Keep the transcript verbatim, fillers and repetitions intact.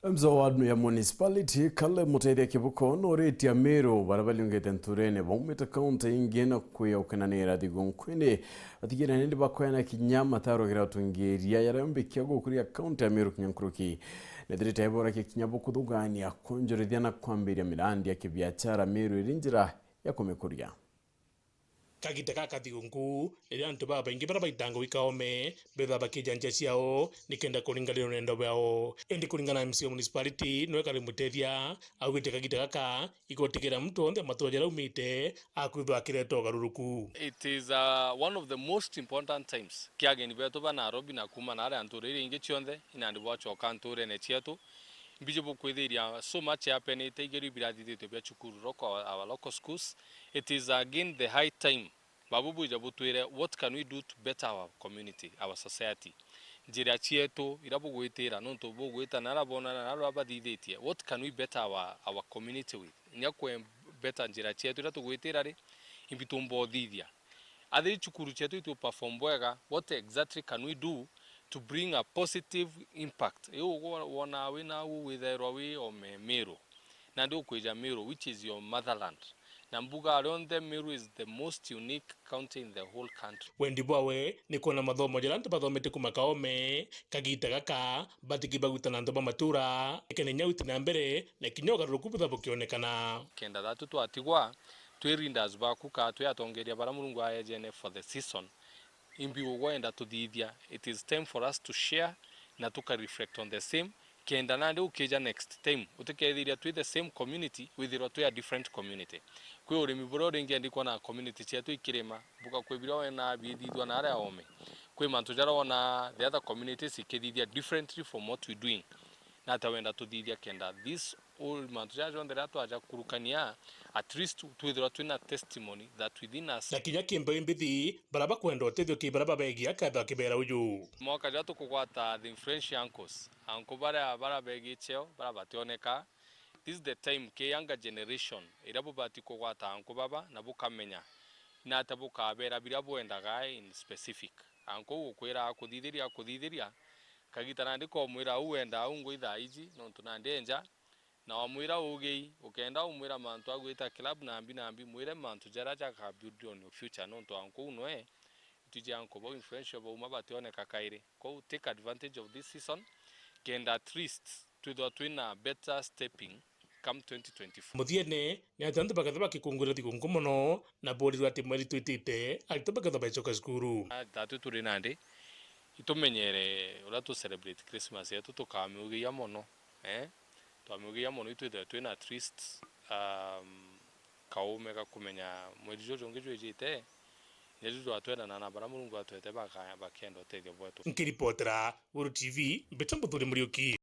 M C A wa ward ya municipality, Caleb Mutethia Kibuko, noritie Amiru baria bariungite nturene baumite kaunti ingi na kwiukinanira thigunkuini, batigire nindi bakoyana kinya mataro jaria atongeria jaria mbikia gukuria kaunti ya Amiru kinya nkuruki. Nethirite ebora kinya bukuthugania, kwonjorithia na kwambiria mirandi ya kibiachara Amiru iri njira ya kumikuria. Kagita gaka thigunku, riria antu babaingi baria baitangwa i Kaome, bethagwa bakiija njia ciao nikenda kuringania rurendo rwao. Indi kuringana na M C A wa municipality, niwe Caleb Mutethia, augite kagita gaka igutigira muntu wonthe amatura jaria aumite akwithwa akireta ugaruruku. It is, uh, one of the most important times kia ageni betu ba Nairobi na kuuma na aria ntuura iria ingi cionthe, inandi bwacoka ntuurene cietu. Mbiji bukwithiria so much happenite, igerio ibirathithitwe bia cukuru, local, our local schools. It is again the high time babu bwija butwire, what can we do to better our community, our society? Njira cietu iria bugwitira, nontu bugwita na aria bona na aria bathithitie, what can we better our, our community with? Inya kwe better njira cietu iria tugwitira ri, imbi tumba uthithia? Athi cukuru cietu itu perform bwega, what exactly can we do to bring a positive impact? Iu ugwo wona wina au withairwa wi ome Miru, nandi ukwija Miru, which is your motherland, na mbuga arionthe Miru is the most unique county in the whole country. Wendi bwawe ni kwona mathomo jaria antu bathomete kuuma Kaome kagita gaka batiki baguta na antu ba matura, ekene inya uti na mbere na kinya ugaruruku butha bukionekana. Kenda thatu twatigwa twi leaders baku, ka twi atongeria baria Murungu aejene for the season, imbi ugwenda tuthithia? It is time for us to share na tuka reflect on the same, kenda nandi ukija next time utikethiria twi the same community, withirwa twi a different community. Kwi urimi buria uringi endi kwona community cietu ikirima, buka kwi biria wona biithithua na aria ome. Kwi mantu jaria wona the other communities ikithithia differently from what we doing. Na ata wenda tuthithia kenda this all mantu jaja jonthe riria twaja kurukania, at least twithirwa twina testimony that within us. Na kinya ki mbeu mbithi, baria bakwenda utethio ki baria babegia akethwa akibera uju. Mwaka juria tukugwata the influential uncles, uncle baria, baria begi cheo, baria bationeka. This is the time ki younger generation iria bubati kugwata uncle baba na bukamenya na ata bukabera biria bwendaga in specific. Uncle ugukwira akuthithiria, akuthithiria, kagita nandi komwira au wenda au ngui thaa iji, nontu nandi enja, na wamwira ugei, ukenda umwira mantu agwita club nambi nambi, mwire mantu jaria jaka build on your future, nontu uncle uu noe, itwiji uncle bau influential bauma bationeka kairi. Kou take advantage of this season, kenda at least twithwa twina better stepping come twenty twenty-four. Muthiene, ni ati antu bakethwa bakikungwira thigunku mono, na buurirwe ati mweri twitite, aritwa bakethwa baicoka cukuru. Ah, tatu turi nandi, itumenyere uria tu celebrate Christmas yetu, tukamiugiia mono, eh? Twamiugiia mono, itwithwe twina at least, um, kaume ga kumenya mweri juju jungi jwijite, inya juju jwatwendana na baria Murungu atwete baka-, bakenda utethio bwetu. Nkiripotera Guru T V, mbita Mbuthuri Muriuki.